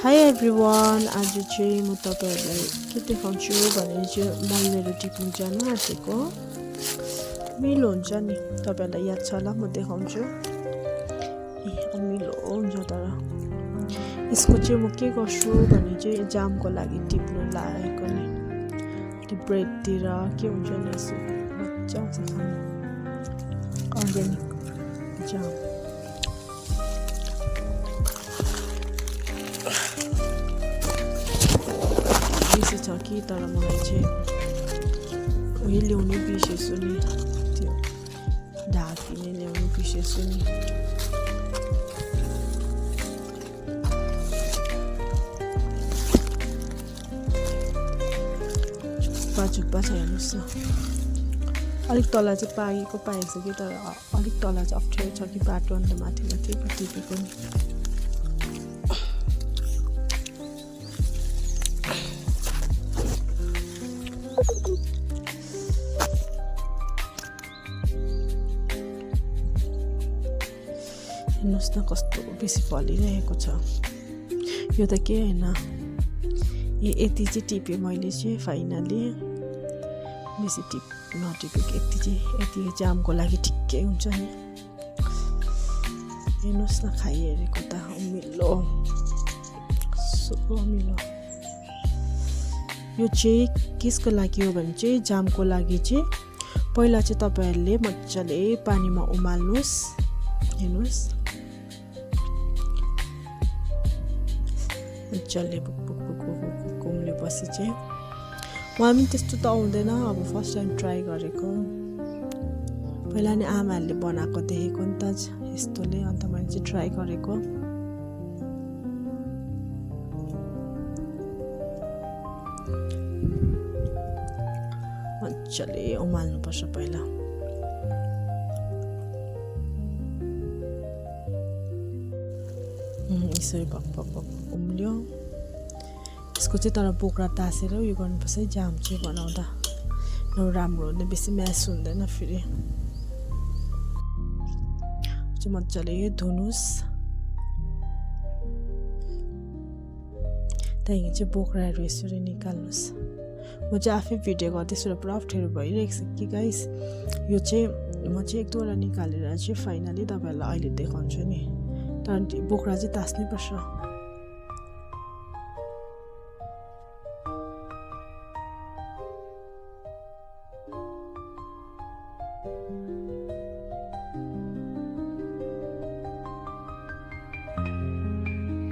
Hi everyone, आज चाहिँ म तपाईहरुलाई के देखाउँछु भने चाहिँ मलेर टिप्नु जानु आँटेको मिलो हुन्छ नि तपाईहरुलाई याद छ होला म देखाउँछु मिलो हुन्छ तर यसको चाहिँ म के गर्छु भने चाहिँ जामको लागि टिप्नु लागेको नि त्यो ब्रेड तिर के हुन्छ नि यसो मज्जा आउँछ खानु अर्ग्यानिक जाम बेसी छ कि तर मलाई चाहिँ उयो ल्याउनु बिर्सेछु नि त्यो ढाकिने ल्याउनु बिर्सेछु नि झुप्पा छ हेर्नुहोस् न अलिक तल चाहिँ पाएको छ कि तर अलिक तल चाहिँ अप्ठ्यारो छ कि बाटो अन्त माथि टिपेको नि हेर्नुहोस् न कस्तो बेसी फलिरहेको छ यो त के हैन यति चाहिँ टिपे मैले चाहिँ फाइनली बेसी नटिपेको यति जामको लागि ठिकै हुन्छ नि हेर्नुहोस् न खाइहेरेको त मिलो सो मिलो यो चाहिँ केसको लागि हो भने चाहिँ जामको लागि चाहिँ पहिला चाहिँ तपाईहरुले मज्जाले पानीमा उमाल्नुस् हेर्नुहोस् मज्जाले उम्लेपछि चाहिँ मलाई पनि त्यस्तो त आउँदैन अब फर्स्ट टाइम ट्राई गरेको पहिला नि आमाहरूले बनाएको देखेको नि त यस्तोले अन्त मैले चाहिँ ट्राई गरेको मज्जाले उमाल्नुपर्छ पहिला यसरी भक् उम्ल्यो यसको चाहिँ तर बोक्रा तासेर उयो गर्नुपर्छ है जाम चाहिँ बनाउँदा राम्रो हुँदैन बेसी म्यास हुँदैन फेरि चाहिँ मजाले धुनुस् त्यहाँदेखि चाहिँ बोक्राहरू यसरी निकाल्नुस् म चाहिँ आफै भिडियो गर्दैछु र पुरा अप्ठ्यारो भइरहेको छ कि गाइस यो चाहिँ म चाहिँ एक दुईवटा निकालेर चाहिँ फाइनली तपाईहरुलाई अहिले देखाउँछु नि तर बोक्रा चाहिँ तास्नै पर्छ